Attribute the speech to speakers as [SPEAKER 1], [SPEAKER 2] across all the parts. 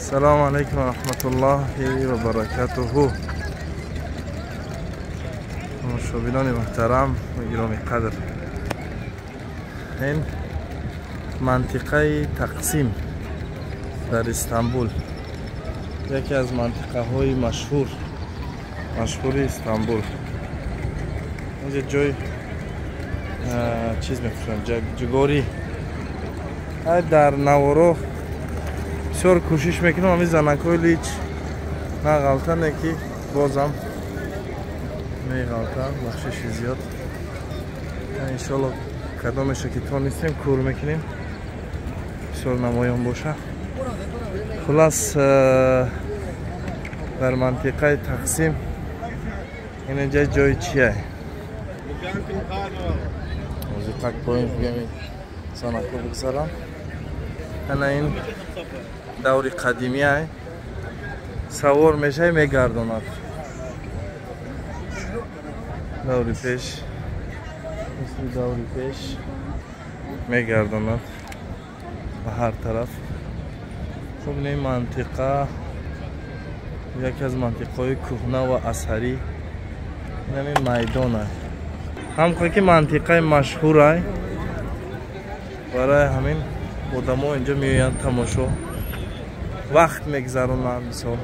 [SPEAKER 1] Салому алайкум ва раҳматуллоҳи ва баракатуҳу. Тамошобинони муҳтарам ва гиромӣ қадр, ин мантиқаи Тақсим дар Истанбул, яке аз мантиқаҳои машҳури Истанбул. Инҷа ҷой чиз мефурӯшанд, ҷугорӣ. Дар наворо бисёр кӯшиш мекунам ҳамин занакҳои лич нағалтане, ки бозам меғалтанд. Бахшиши зиёд. Иншоалло, кадомеша ки тонистем, кур мекунем, бисёр намоён боша. Хулас, дар мантиқаи Тақсим инҷа ҷои чия? Так поин бигем, занакҳо бигзарам. Ана ин даври қадимия, савор мешавӣ, мегардонад. Даври пеш, мисли даври пеш мегардонад ба ҳар тараф. Хуб, ин мантиқа яке аз мантиқаҳои кӯҳна ва асарӣ. Инами майдона ҳамқа ки мантиқаи машҳурай, барои ҳамин одамо инҷо меоянд, тамошо, вақт мегзаронанд. Мисол,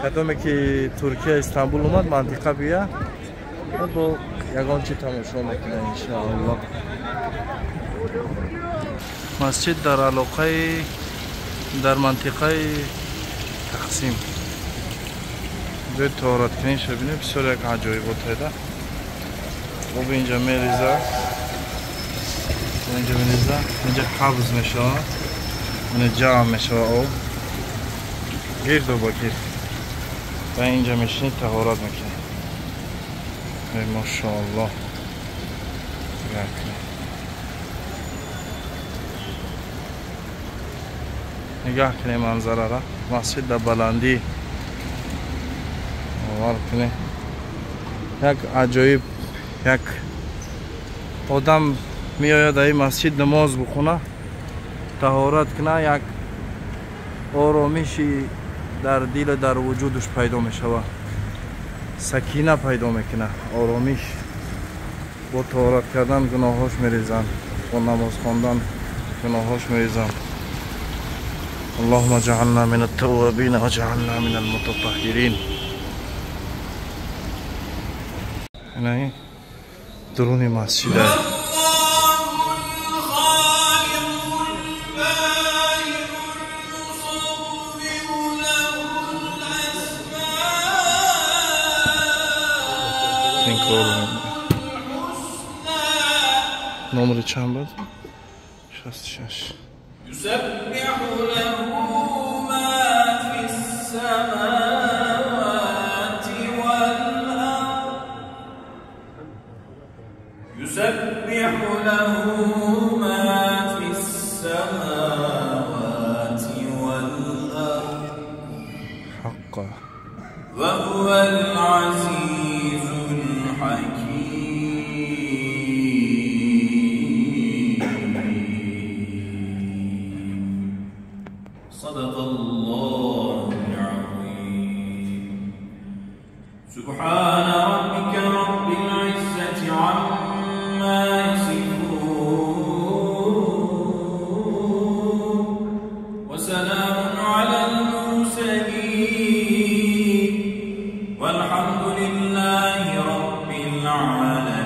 [SPEAKER 1] кадоме ки Туркия, Истанбул омад, мантиқа бия, бо ягон чи тамошо мекунад, иншоаллоҳ. Масҷид дар алоқаи дар мантиқаи Тақсим, ҷои таҳораткуниша бинед, бисёр як аҷоибот пайда. Об инҷа мериза, инҷа мериза, инҷа қабз мешавад, ина ҷамъ мешавад об гирду ба гирд ва инҷа мешинӣ, таҳорат мекунӣ. Машоаллоҳ, нигоҳ кунед манзарара. Масҷид дар баландӣ, бовар кунед, як аҷоиб. Як одам меояд дар ин масҷид, намоз бихона, таҳорат куна, як оромиши дар дилу дар вуҷудаш пайдо мешавад, сакина пайдо мекунад, оромиш. Бо таҳорат кардан гуноҳош мерезанд, бо намоз хондан гуноҳош мерезанд. Аллоҳума ҷаална мин аттаввабина ва ҷаална мин алмутатаҳҳирин. Ина дуруни масҷид. Номери чанд буд? 66.
[SPEAKER 2] يسبح له ما في السماوات والأرض، يسبح له ما في السماوات والأرض
[SPEAKER 1] حقا
[SPEAKER 2] وهو العزيز الحكيم. صدق الله العظيم. سبحان ربك رب العزة عما يصفون وسلام على المرسلين والحمد لله رب العالمين.